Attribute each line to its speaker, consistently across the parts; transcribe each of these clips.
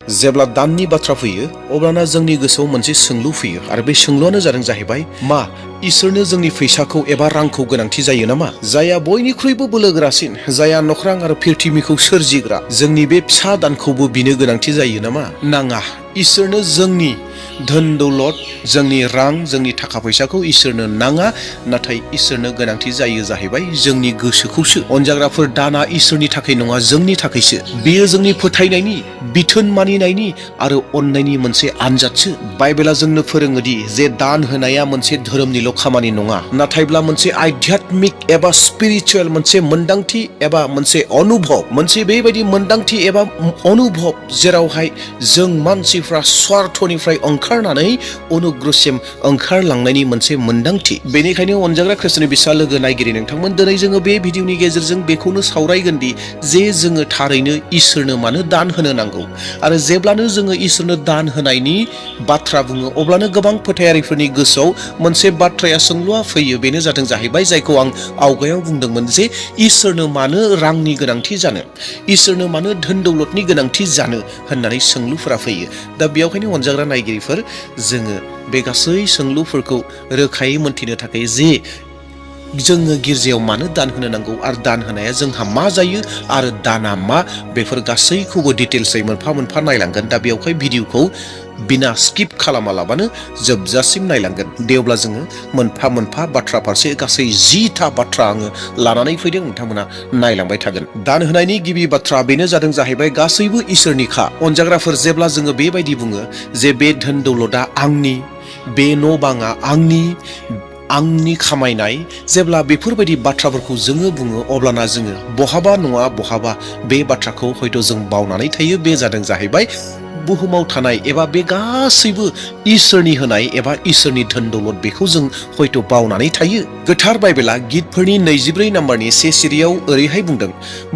Speaker 1: जेब्ला दाननि बाथ्रा फैयो अब्लाना जोंनि गोसोआव मोनसे सोंलु फैयो आरो बे सोंलुआनो जादों जाहैबाय मा इसोरनो जोंनि फैसाखौ एबा रांखौ गोनांथि जायो नामा? जायहा बयनिख्रुइबो बोलोगोरासिन, जायहा नख्रां आरो पृथिबिखौ सोरजिग्रा, जोंनि बे फिसा दानखौबो बिनो गोनांथि जायो नामा? नाङा। इसोरनो जोंनि धोन दौलत, जोंनि रां, जोंनि थाखा फैसाखौ इसोरनो नाङा, नाथाय इसोरनो गोनांथि जायो जाहैबाय जोंनि गोसोखौसो। अनजाग्राफोर, दाना इसोरनि थाखाय नङा, जोंनि थाखायसो। बेयो जोंनि फोथायनायनि, बिथोन मानिनायनि आरो अननायनि मोनसे आनजादसो। बाइबेला जोंनो फोरोङोदि जे दान होनाया मोनसे धोरोमनिल' खामानि नङा, नाथायब्ला मोनसे आध्यात्मिक एबा स्पिरिचुवेल मोनसे मोन्दांथि एबा मोनसे अनुभब, मोनसे बेबायदि मोन्दांथि एबा अनुभब जेरावहाय जों मानसिफ्रा स्वार्थनिफ्राय ओंखारनानै अनुग्रहसिम ओंखारलांनायनि मोनसे मोन्दांथि। बेनिखायनो अनजाग्रा खृष्टनि बिसा लोगो नायगिरि नोंथांमोन, दिनै जोङो बे भिडिअनि गेजेरजों बेखौनो सावरायगोन दि जे जोङो थारैनो इसोरनो मानो दान होनो नांगौ। आरो जेब्लानो जोङो इसोरनो दान होनायनि बाथ्रा बुङो अब्लानो गोबां फोथायारिफोरनि गोसोआव मोनसे बाथ्राया सोंलुआ फैयो, बेनो जादों जाहैबाय जायखौ आं आवगायाव बुंदोंमोन जे इसोरनो मानो रांनि गोनांथि जानो, इसोरनो मानो धोन दौलतनि गोनांथि जानो होननानै सोंलुफोरा फैयो। दा बेयावखायनो अनजाग्रा नायगिरिफोर, जोङो बे गासै सोंलुफोरखौ रोखायै मोनथिनो थाखाय जे जोङो गिर्जायाव मानो दान होनो नांगौ आरो दान होनाया जोंहा मा जायो आरो दाना मा, बेफोर गासैखौबो डिटेल्सै मोनफा मोनफा नायलांगोन। दा बेयावहाय भिडिअखौ बिना स्किप खालामालाबानो जोबजासिम नायलांगोन। दे अब्ला जोङो मोनफा मोनफा बाथ्रा फारसे गासै 10ता बाथ्रा आङो लानानै फैदों, नोंथांमोना नायलांबाय थागोन। दान होनायनि गिबि बाथ्रा बेनो जादों जाहैबाय गासैबो इसोरनिखा। अनजाग्राफोर, जेब्ला जोङो बेबायदि बुङो जे बे धोन दौलतआ आंनि, बे न' बाङा आंनि खामायनाय, जेब्ला बेफोरबायदि बाथ्राफोरखौ जोङो बुङो अब्लाना जोङो बहाबा नङा बहाबा बे बाथ्राखौ हयथ' जों बावनानै थायो। बे जादों जाहैबाय बुहुमाव थानाय एबा बे गासैबो इसोरनि होनाय एबा इसोरनि धोन दौलत, बेखौ जों हयथ' बावनानै थायो। गोथार बाइबेला गितफोरनि 24 नम्बरनि 1 सिरियाव ओरैहाय बुंदों,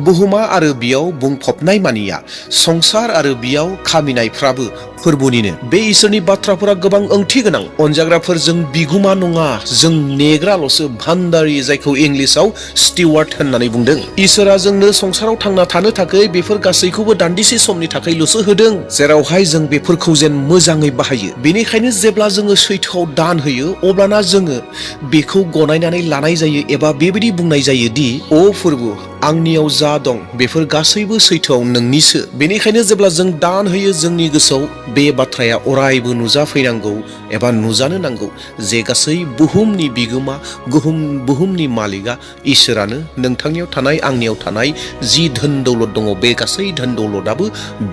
Speaker 1: बुहुमा आरो बियाव बुंफबनाय मानिया, संसार आरो बियाव खामिनायफ्राबो फोरबुनिनो। बे इसोरनि बाथ्राफोरा गोबां ओंथि गोनां। अनजाग्राफोर, जों बिगुमा नङा, जों नेग्राल'सो, भान्दारि, जायखौ इंलिसाव स्टिवार्ड होननानै बुंदों। इसोरा जोंनो संसाराव थांना थानो थाखाय बेफोर गासैखौबो दान्दिसे समनि थाखायल'सो होदों, जेरावहाय जों बेफोरखौ जेन मोजाङै बाहायो। बेनिखायनो जेब्ला जोङो सैथोआव दान होयो अब्लाना जोङो बेखौ गनायनानै लानाय जायो एबा बेबायदि बुंनाय जायो दि अ फोरबु, आंनियाव जा दं बेफोर गासैबो सैथोआव नोंनिसो। बेनिखायनो जेब्ला जों दान होयो जोंनि गोसोआव बे बाथ्राया अरायबो नुजाफैनांगौ एबा नुजानो नांगौ जे गासै बुहुमनि बिगोमा, बुहुमनि मालिकआ इसोरानो। नोंथांनियाव थानाय, आंनियाव थानाय जि धोन दौलत दङ बे गासै धोन दौलतआबो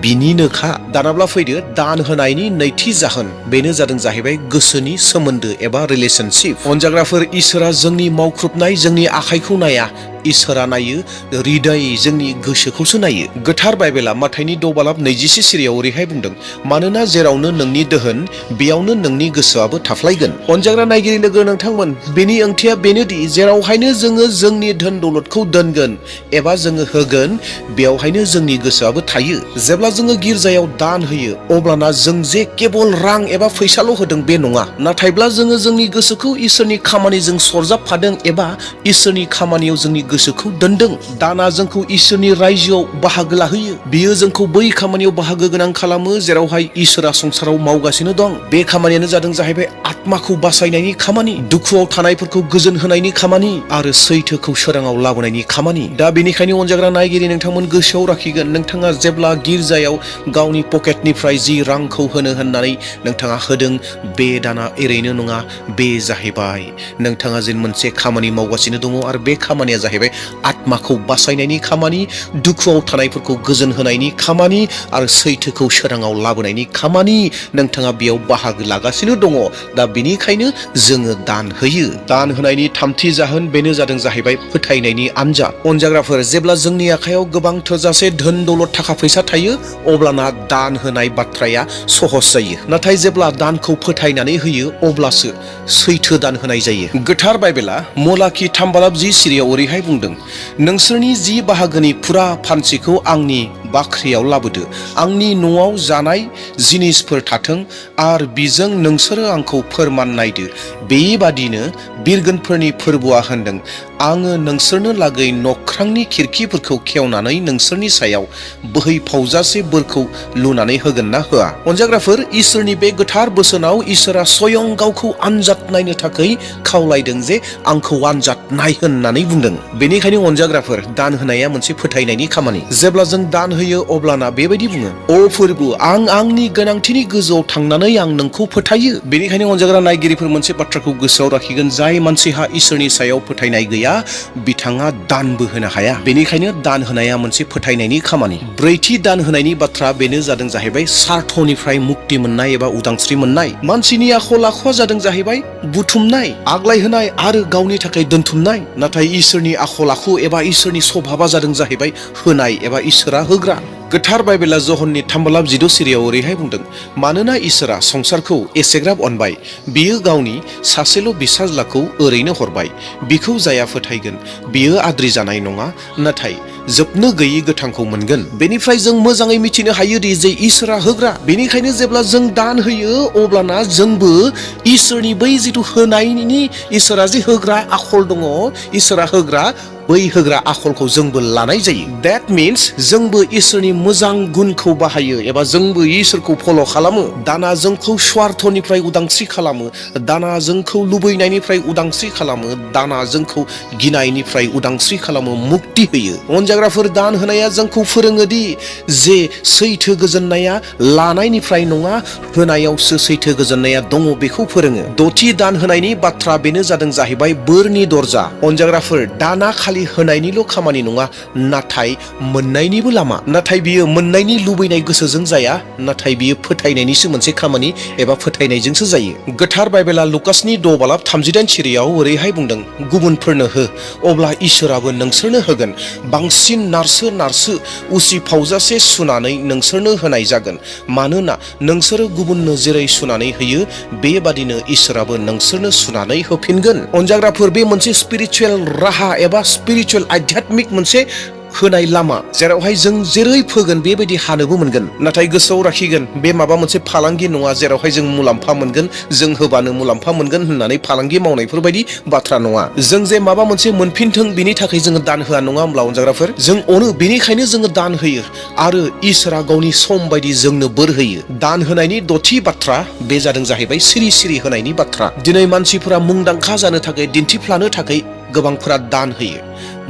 Speaker 1: बिनिनोखा। दानाब्ला फैदो दान होनायनि नैथि जाहोन, बेनो जादों जाहैबाय गोसोनि सोमोन्दो एबा रिलेशनशिप। अनजाग्राफोर, इसोरा जोंनि मावख्रुबनाय, जोंनि आखाइखौ नाया, इसोरा नायो हृदय, जोंनि गोसोखौसो नायो। गोथार बाइबेला माथाइनि 6:26 सिरियाव ओरैहाय बुंदों, मानोना जेरावनो नोंनि दोहोन बेयावनो नोंनि गोसोआबो थाफ्लायगोन। अनजाग्रा नायगिरि लोगो नोंथांमोन, बेनि ओंथिया बेनोदि जेरावहायनो जोङो जोंनि धोन दौलतखौ दोनगोन एबा जोङो होगोन, बेयावहायनो जोंनि गोसोआबो थायो। जेब्ला जोङो गिर्जायाव दान होयो अब्लाना जों जे केबल रां एबा फैसाल' होदों बे नङा, नाथायब्ला जोङो जोंनि गोसोखौ इसोरनि खामानिजों सरजाबफादों एबा इसोरनि खामानियाव जोंनि गोसोखौ दोनदों। दाना जोंखौ इसोरनि रायजोआव बाहागो लाहोयो। बियो जोंखौ बै खामानियाव बाहागो गोनां खालामो जेरावहाय इसोरा संसाराव मावगासिनो दं। बे खामानियानो जादों जाहैबाय आत्माखौ बासायनायनि खामानि, दुखुआव थानायफोरखौ गोजोन होनायनि खामानि आरो सैथोखौ सोराङाव लाबोनायनि खामानि। दा बेनिखायनो अनजाग्रा नायगिरि नोंथांमोन गोसोआव लाखिगोन, नोंथाङा जेब्ला गिर्जायाव गावनि पकेटनिफ्राय जि रांखौ होनो होननानै नोंथाङा होदों, बे दाना ओरैनो नङा। बे जाहैबाय नोंथाङा जे मोनसे खामानि मावगासिनो दङ आरो बे खामानिया जाहैबाय आत्माखौ बासायनायनि खामानि, दुखुआव थानायफोरखौ गोजोन होनायनि खामानि आरो सैथोखौ सोराङाव लाबोनायनि खामानि। नोंथाङा बेयाव बाहागो लागासिनो दङ। दा बेनिखायनो जोङो दान होयो। दान होनायनि थामथि जाहोन, बेनो जादों जाहैबाय फोथायनायनि आनजाद। अनजाग्राफोर, जेब्ला जोंनि आखायाव गोबां थोजासे धोन दौलत थाखा फैसा थायो अब्लाना दान होनाय बाथ्राया सहज जायो। नाथाय जेब्ला दानखौ फोथायनानै होयो अब्लासो सैथो दान होनाय जायो। गोथार बाइबेला मलाखि 3:10 सिरियाव ओरैहाय बुंदों, नोंसोरनि 10 बाहागोनि फुरा फानसेखौ आंनि बाख्रियाव लाबोदो, आंनि न'आव जानाय जिनिसफोर थाथों आरो बिजों नोंसोरो आंखौ फोरमान नायदो। बेबादिनो बिरगोनफोरनि फोरबोआ होनदों, आङो नोंसोरनो लागै नख्रांनि खिरखिफोरखौ खेवनानै नोंसोरनि सायाव बोहैफावजासे बोरखौ लुनानै होगोन ना होआ? अनजाग्राफोर, इसोरनि बे गोथार बोसोनाव इसोरा स्वयं गावखौ आनजाद नायनो थाखाय खावलायदों जे आंखौ आनजाद नाय होननानै बुंदों। बेनिखायनो अनजाग्राफोर, दान होनाया मोनसे फोथायनायनि खामानि। जेब्ला जों दान होयो अब्लाना बेबायदि बुङो, अ फोरबो, आं आंनि गोनांथिनि गोजौआव थांनानै आं नोंखौ फोथायो। बेनिखायनो अनजाग्रा नायगिरिफोर मोनसे बाथ्राखौ गोसोआव लाखिगोन, जाय मानसिहा इसोरनि सायाव फोथायनाय गैया बिथाङा दानबो होनो हाया। बेनिखायनो दान होनाया मोनसे फोथायनायनि खामानि। ब्रैथि दान होनायनि बाथ्रा बेनो जादों जाहैबाय सार्थनिफ्राय मुक्ति मोननाय एबा उदांस्रि मोननाय। मानसिनि आखल आखुआ जादों जाहैबाय बुथुमनाय, आग्लायहोनाय आरो गावनि थाखाय दोनथुमनाय। नाथाय इसोरनि आखल आखु एबा इसोरनि स्वभाबा जादों जाहैबाय होनाय एबा इसोरा होग्रा। गोथार बाइबेला जहननि 3:16 सिरियाव ओरैहाय बुंदों, मानोना इसोरा संसारखौ एसेग्राब अनबाय, बियो गावनि सासेल' बिसाज्लाखौ ओरैनो हरबाय। बिखौ जाया फोथायगोन बियो आद्रि जानाय नङा, नाथाय जोबनो गैयै गोथांखौ मोनगोन। बेनिफ्राय जों मोजाङै मिथिनो हायोदि जे इसोरा होग्रा। बेनिखायनो जेब्ला जों दान होयो अब्लाना जोंबो इसोरनि बै जिथु होनायनि इसोरा जे होग्रा आखल दङ, इसोरा होग्रा बै होग्रा आखलखौ जोंबो लानाय जायो। That means जोंबो इसोरनि मोजां गुनखौ बाहायो एबा जोंबो इसोरखौ फल' खालामो। दाना जोंखौ स्वार्थनिफ्राय उदांस्रि खालामो, दाना जोंखौ लुबैनायनिफ्राय उदांस्रि खालामो, दाना जोंखौ गिनायनिफ्राय उदांस्रि खालामो, मुक्ति होयो। अनजाग्राफोर, दान होनाया जोंखौ फोरोङोदि जे सैथो गोजोननाया लानायनिफ्राय नङा, होनायावसो सैथो गोजोननाया दङ, बेखौ फोरोङो। दथि दान होनायनि बाथ्रा बेनो जादों जाहैबाय बोरनि दरजा। अनजाग्राफोर, दाना खालि होनायनिल' खामानि नङा, नाथाय मोननायनिबो लामा। नाथाय बियो मोननायनि लुबैनाय गोसोजों जाया, नाथाय बियो फोथायनायनिसो मोनसे खामानि एबा फोथायनायजोंसो जायो। गोथार बाइबेला लुकासनि 6:38 सिरियाव ओरैहाय बुंदों, गुबुनफोरनो हो, अब्ला इसोराबो नोंसोरनो होगोन, बांसिन नारसो नारसो उसिफावजासे सुनानै नोंसोरनो होनाय जागोन, मानोना नोंसोरो गुबुननो जेरै सुनानै होयो बेबादिनो इसोराबो नोंसोरनो सुनानै होफिनगोन। अनजाग्राफोर, बे मोनसे स्पिरिचुवेल राहा एबा स्पिरिचुवेल आध्यात्मिक मोनसे होनाय लामा, जेरावहाय जों जेरै फोगोन बेबायदि हानोबो मोनगोन। नाथाय गोसोआव लाखिगोन, बे माबा मोनसे फालांगि नङा जेरावहाय जों मुलाम्फा मोनगोन, जों होबानो मुलाम्फा मोनगोन होननानै फालांगि मावनायफोर बायदि बाथ्रा नङा। जों जे माबा मोनसे मोनफिनथों बिनि थाखाय जोङो दान होआ, नङा होमब्ला अनजाग्राफोर? जों अनो, बेनिखायनो जोङो दान होयो आरो इसोरा गावनि सम बायदि जोंनो बोर होयो। दान होनायनि दथि बाथ्रा बे जादों जाहैबाय सिरि सिरि होनायनि बाथ्रा। दिनै मानसिफोरा मुंदांखा जानो थाखाय, दिन्थिफ्लानो थाखाय गोबांफोरा दान होयो,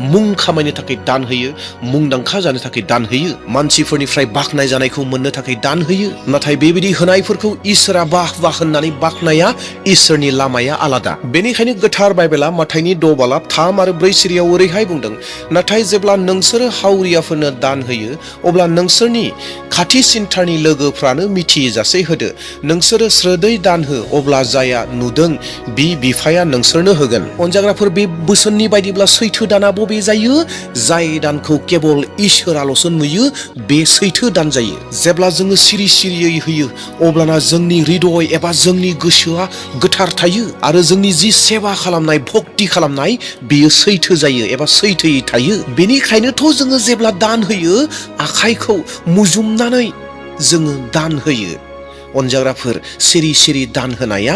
Speaker 1: मुं खामायनो थाखाय दान होयो, मुंदांखा जानो थाखाय दान होयो, मानसिफोरनिफ्राय बाख्नाय जानायखौ मोननो थाखाय दान होयो। नाथाय बेबायदि होनायफोरखौ इसोरा बाह बाह होननानै बाख्नाया इसोरनि लामाया आलादा। बेनिखायनो गोथार बाइबेला माथाइनि 6:3-4 सिरियाव ओरैहाय बुंदों, नाथाय जेब्ला नोंसोरो हावरियाफोरनो दान होयो अब्ला नोंसोरनि खाथि सिनथारनि लोगोफ्रानो मिथिजासे होदो। नोंसोरो स्रोदै दान हो, अब्ला जाया नुदों बिफाया नोंसोरनो होगोन। अनजाग्राफोर, बे बोसोननि बायदिब्ला सैथो दाना बबे जायो? जाय दानखौ केबल इसोराल'सो नुयो बे सैथो दान जायो। जेब्ला जोङो सिरि सिरियै होयो अब्लाना जोंनि हृदय एबा जोंनि गोसोआ गोथार थायो आरो जोंनि जि सेवा खालामनाय, भक्ति खालामनाय बेयो सैथो जायो एबा सैथोयै थायो। बेनिखायनोथ' जोङो जेब्ला दान होयो आखाइखौ मुजुमनानै जोङो दान होयो। अनजाग्राफोर, सिरि सिरि दान होनाया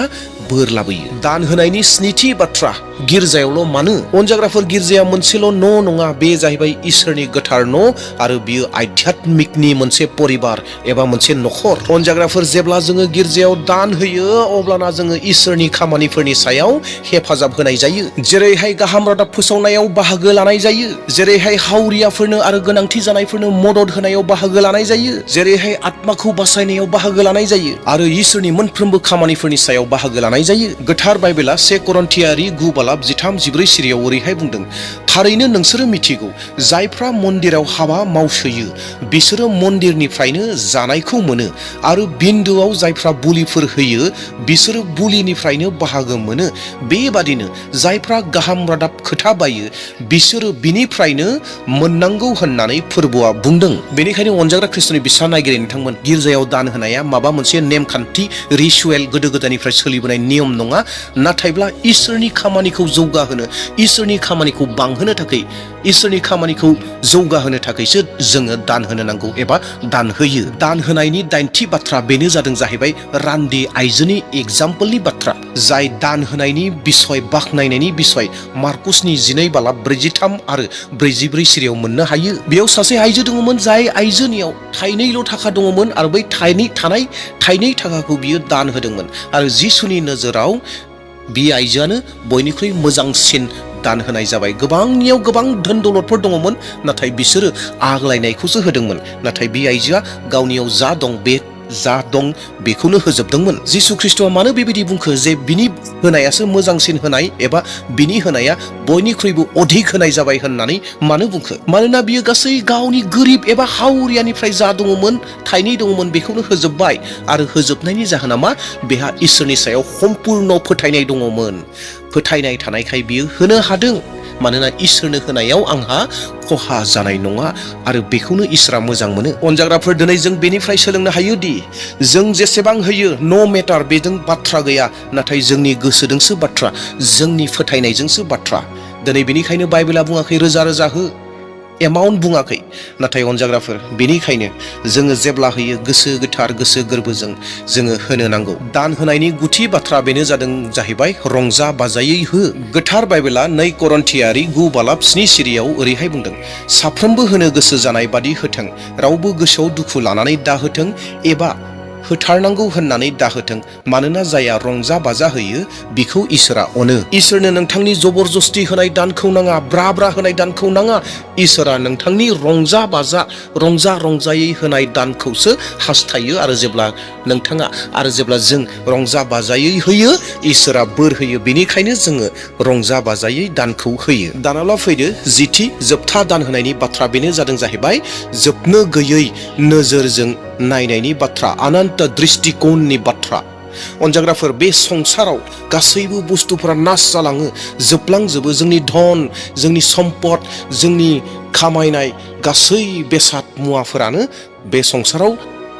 Speaker 1: बोर लाबोयो। दान होनायनि स्निथि बाथ्रा, गिर्जायावल' मानो? अनजाग्राफोर, गिर्जाया मोनसेल' न' नङा, बे जाहैबाय इसोरनि गोथार न' आरो बियो आध्यात्मिकनि मोनसे परिबार एबा मोनसे नखर। अनजाग्राफोर, जेब्ला जोङो गिर्जायाव दान होयो अब्लाना जोङो इसोरनि खामानिफोरनि सायाव हेफाजाब होनाय जायो। जेरैहाय गाहाम रादाब फोसावनायाव बाहागो लानाय जायो, जेरैहाय हावरियाफोरनो आरो गोनांथि जानायफोरनो मदद होनायाव बाहागो लानाय जायो, जेरैहाय आत्माखौ बासायनायाव बाहागो लानाय जायो आरो इसोरनि मोनफ्रोमबो खामानिफोरनि सायाव बाहागो लानाय जायो। गोथार बाइबेला 1 करन्थियारि 9:13-14 सिरियाव ओरैहाय बुंदों, थारैनो नोंसोरो मिथिगौ, जायफ्रा मन्दिराव हाबा मावसोयो बिसोरो मन्दिरनिफ्रायनो जानायखौ मोनो आरो बिन्दोआव जायफ्रा बुलिफोर होयो बिसोरो बुलिनिफ्रायनो बाहागो मोनो। बेबादिनो जायफ्रा गाहाम रादाब खोथा बायो बिसोरो बिनिफ्रायनो मोननांगौ होननानै फोरबोआ बुंदों। बेनिखायनो अनजाग्रा ख्रिस्ट'नि बिसा नागिरै नोंथांमोन, गिर्जायाव दान होनाया माबा मोनसे नेमखान्थि, रिचुवेल, गोदो गोदायनिफ्राय सोलिबोनाय नियम नङा, नाथायब्ला इसोरनि खामानिखौ जौगाहोनो, इसोरनि खामानिखौ बांहोनो बांहोनो थाखाय इसोरनि खामानिखौ जौगाहोनो थाखायसो जोङो दान होनो नांगौ एबा दान होयो। दान होनायनि 8थि बाथ्रा बेनो जादों जाहैबाय रान्दि आइजोनि एग्जाम्पलनि बाथ्रा, जाय दान होनायनि बिसय बाख्नायनायनि बिसय मार्कुसनि 12:43 आरो 44 सिरियाव मोननो हायो। बेयाव सासे आइजो दङमोन जाय आइजोनियाव थाइनैल' थाखा दङमोन आरो बै थाइनै थाखाखौ बियो दान होदोंमोन आरो जिसुनि नोजोराव बे आइजोआनो बयनिख्रुइ मोजांसिन दान होनाय जाबाय। गोबांनियाव गोबां धोन दौलतफोर दङमोन, नाथाय बिसोरो आग्लायनायखौसो होदोंमोन। नाथाय बे आइजोआ गावनियाव जा दं बेखौनो होजोबदोंमोन। जिसु ख्रिस्ट'आ मानो बेबायदि बुंखो जे बिनि होनायासो मोजांसिन होनाय एबा बिनि होनाया बयनिख्रुइबो अधिक होनाय जाबाय होननानै मानो बुंखो? मानोना बियो गासै गावनि गोरिब एबा हावरियानिफ्राय जा दङमोन, थाइनै दङमोन, बेखौनो होजोबबाय। आरो होजोबनायनि जाहोना मा? बेहा इसोरनि सायाव सम्पुर्ण फोथायनाय दङमोन। फोथायनाय थानायखाय बियो होनो हादों। मानोना इसोरनो होनायाव आंहा खहा जानाय नङा आरो बेखौनो इसोरा मोजां मोनो। अनजाग्राफोर, दिनै जों बेनिफ्राय सोलोंनो हायोदि जों जेसेबां होयो नो मेटार, बेजों बाथ्रा गैया, नाथाय जोंनि गोसोजोंसो बाथ्रा, जोंनि फोथायनायजोंसो बाथ्रा। दिनै बेनिखायनो बाइबेला बुङाखै रोजा रोजा हो, एमाउन्ट बुङाखै, नाथाय अनजाग्राफोर बेनिखायनो जोङो जेब्ला होयो गोसो गोथार गोसो गोरबोजों जोङो होनो नांगौ। दान होनायनि गुथि बाथ्रा बेनो जादों जाहैबाय रंजा बाजायै हो। गोथार बाइबेला 2 करन्थियारि 9:7 सिरियाव ओरैहाय बुंदों, साफ्रोमबो होनो गोसो जानाय बादि होथों, रावबो गोसोआव दुखु लानानै दाहोथों एबा होथारनांगौ होननानै दाहोथों, मानोना जाया रंजा बाजा होयो बिखौ इसोरा अनो। इसोरनो नोंथांनि जबरजस्ति होनाय दानखौ नाङा, ब्रा ब्रा होनाय दानखौ नाङा। इसोरा नोंथांनि रंजा रंजायै होनाय दानखौसो हास्थायो। आरो जेब्ला जों रंजा बाजायै होयो, इसोरा बोर होयो। बेनिखायनो जोङो रंजा बाजायै दानखौ होयो। दानाब्ला फैदो 10थि जोबथा दान होनायनि बाथ्रा, बेनो जादों जाहैबाय जोबनो गैयै नोजोरजों नायनायनि बाथ्रा, अनन्त दृष्टिकोणनि बाथ्रा। अनजाग्राफोर, बे संसाराव गासैबो बुस्थुफोरा नाश जालाङो, जोबलांजोबो। जोंनि धन, जोंनि सम्पद, जोंनि खामायनाय गासै बेसाद मुवाफोरानो बे संसाराव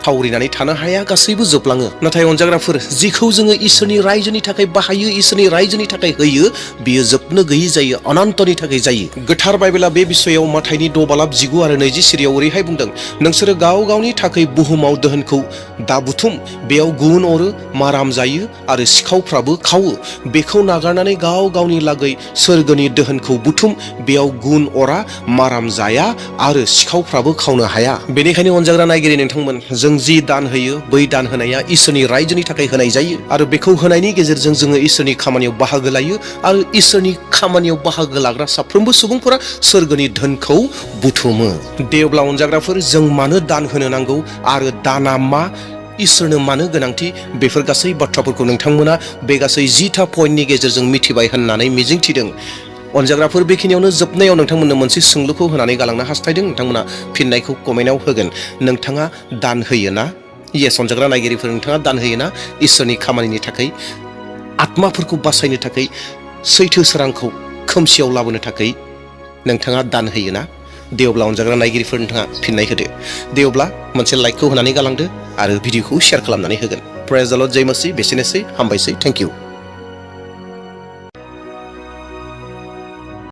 Speaker 1: थावरिनानै थानो हाया, गासैबो जोबलाङो। नाथाय अनजाग्राफोर, जिखौ जोङो इसोरनि रायजोनि थाखाय बाहायो, इसोरनि रायजोनि थाखाय होयो, बियो जोबनो गैयै जायो, अनन्तनि थाखाय जायो। गोथार बाइबेला बे बिसयाव माथाइनि 6:19 आरो 20 सिरियाव ओरैहाय बुंदों, नोंसोरो गाव गावनि थाखाय बुहुमाव दोहोनखौ दा बुथुम, बेयाव गुन अरो, माराम जायो आरो सिखावफ्राबो खावो। बेखौ नागारनानै गाव गावनि लागै सोरगोनि दोहोनखौ बुथुम, बेयाव गुन अरा, माराम जाया आरो सिखावफ्राबो खावनो हाया। बेनिखायनो अनजाग्रा नायगिरि नोंथांमोन, जों जि दान होयो, बै दान होनाया इसोरनि रायजोनि थाखाय होनाय जायो आरो बेखौ होनायनि गेजेरजों जोङो इसोरनि खामानियाव बाहागो लायो आरो इसोरनि खामानियाव बाहागो लाग्रा साफ्रोमबो सुबुंफोरा सोरगोनि धोनखौ बुथुमो। दे अब्ला अनजाग्राफोर, जों मानो दान होनो नांगौ आरो दाना मा, इसोरनो मानो गोनांथि, बेफोर गासै बाथ्राफोरखौ नोंथांमोना बे गासै 10था पइन्टनि गेजेरजों मिथिबाय होननानै मिजिंथिदों। अनजाग्राफोर, बेखिनियावनो जोबनायाव नोंथांमोननो मोनसे सोंलुखौ होनानै गालांनो हास्थायदों। नोंथांमोना फिननायखौ कमेन्टआव होगोन। नोंथाङा दान होयो ना? येस अनजाग्रा नायगिरिफोर, नोंथाङा दान होयो ना? इसोरनि खामानिनि थाखाय, आत्माफोरखौ बासायनो थाखाय, सैथो सोरांखौ खोमसियाव लाबोनो थाखाय नोंथाङा दान होयो ना? दे अब्ला अनजाग्रा नायगिरिफोर, नोंथाङा फिननाय होदो। दे अब्ला मोनसे लाइकखौ होनानै गालांदो आरो भिडिअखौ शेयार खालामनानै होगोन। प्रेज द लर्ड, जय मसीह। बेसेनोसै, हामबायसै, थेंक इउ।